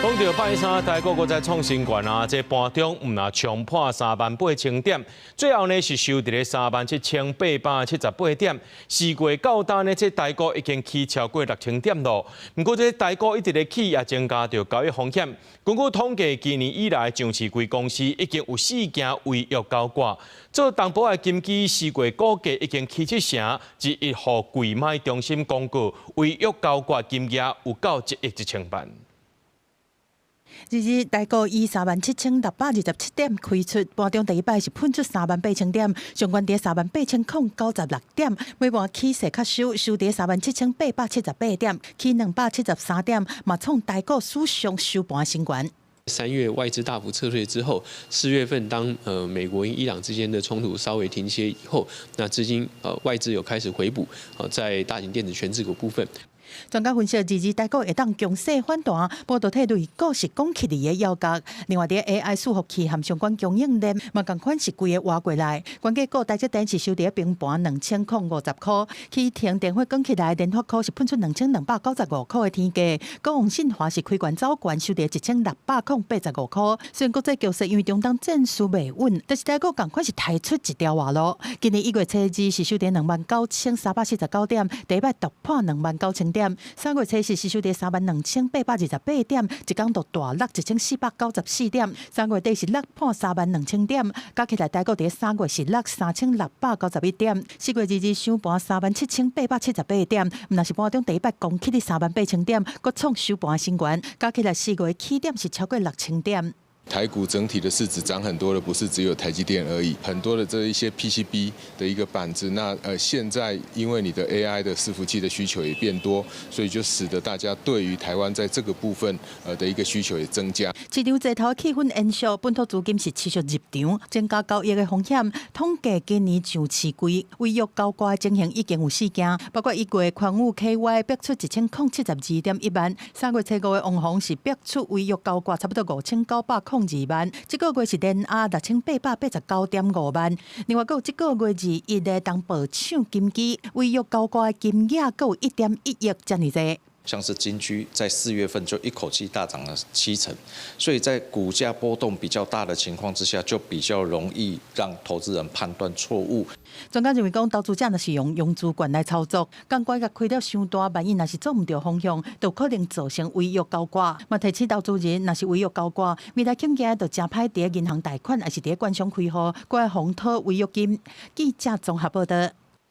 講到拜三台股閣再創新懸啊！這盤中毋但衝破38,000點，最後呢是收佇咧37,878點。4月到今呢，這台股已經起超過6,000點咯。毋過這台股一直咧起，也增加著交易風險。根據統計，今年以來上市櫃公司已經有四件違約交割。做重薄的金居4月股價已經起七成，一予櫃買中心公告違約交割金額有到1億1千萬。這日台股以37,627點開出，盤中第一擺是噴出38,000點，上懸佇38,096點，尾盤起勢較收，收佇37,878點，起273點，嘛創台股史上收盤新懸。 3月外資大幅撤退之後，4月份當美國跟伊朗之間的衝突稍微停歇以後，那資金外資有開始回補，在大型電子權值股部分。專家分析，二二台股會當強勢反彈，半導體類股是講起來的要角。另外，佇 AI 伺服器和相關供應鏈，嘛仝款是規个活過來。權價股台積電是收佇平盤2,050箍，啟停電話講起來，聯發科是噴出2,295箍的天價。高虹信華是開懸走懸，收佇1,685箍。雖然國際局勢因為中東戰事未穩，但是台股仝款是提出一條活路。今年1月初二是收佇29,349點，第一擺突破29,000點。3月初四是收佇32,828點，一工就大落1,494點。3月底是落破32,000點，加起來台股佇3月是落3,691點。4月2日收盤37,878點，毋但是盤中第一擺攻起佇38,000點，閣創收盤新懸，加起來4月起點是超過6,000點。台股整體的市值漲很多的，不是只有台積電而已，很多的這一些 PCB 的一個板子，那現在因為你的 AI 的伺服器的需求也變多，所以就使得大家對於台灣在這個部分的一個需求也增加。市場齊頭氣氛延續，本土資金是持續入場，增加交易的風險。統計今年上市櫃違約交割的情形已經有四件，包括1月寬宇 KY 逼出1,072.1萬，3月初五的旺宏是逼出違約交割差不多5,902萬，這個月是聯亞6,889.5萬。另外，閣有這個月21的東部廠金居違約交割的金額，閣有1.1億遮爾濟。像是金居在4月份就一口氣大漲了7成，所以在股價波動比較大的情況之下，就比較容易讓投資人判斷錯誤。專家認為講，投資者若是用融資權來操作，槓桿共開了傷大，萬一若是做毋著方向，就可能造成違約交割。嘛提醒投資人，若是違約交割，未來恐驚就誠歹佇銀行貸款，抑是佇券商開戶，閣愛防討違約金。記者綜合報道。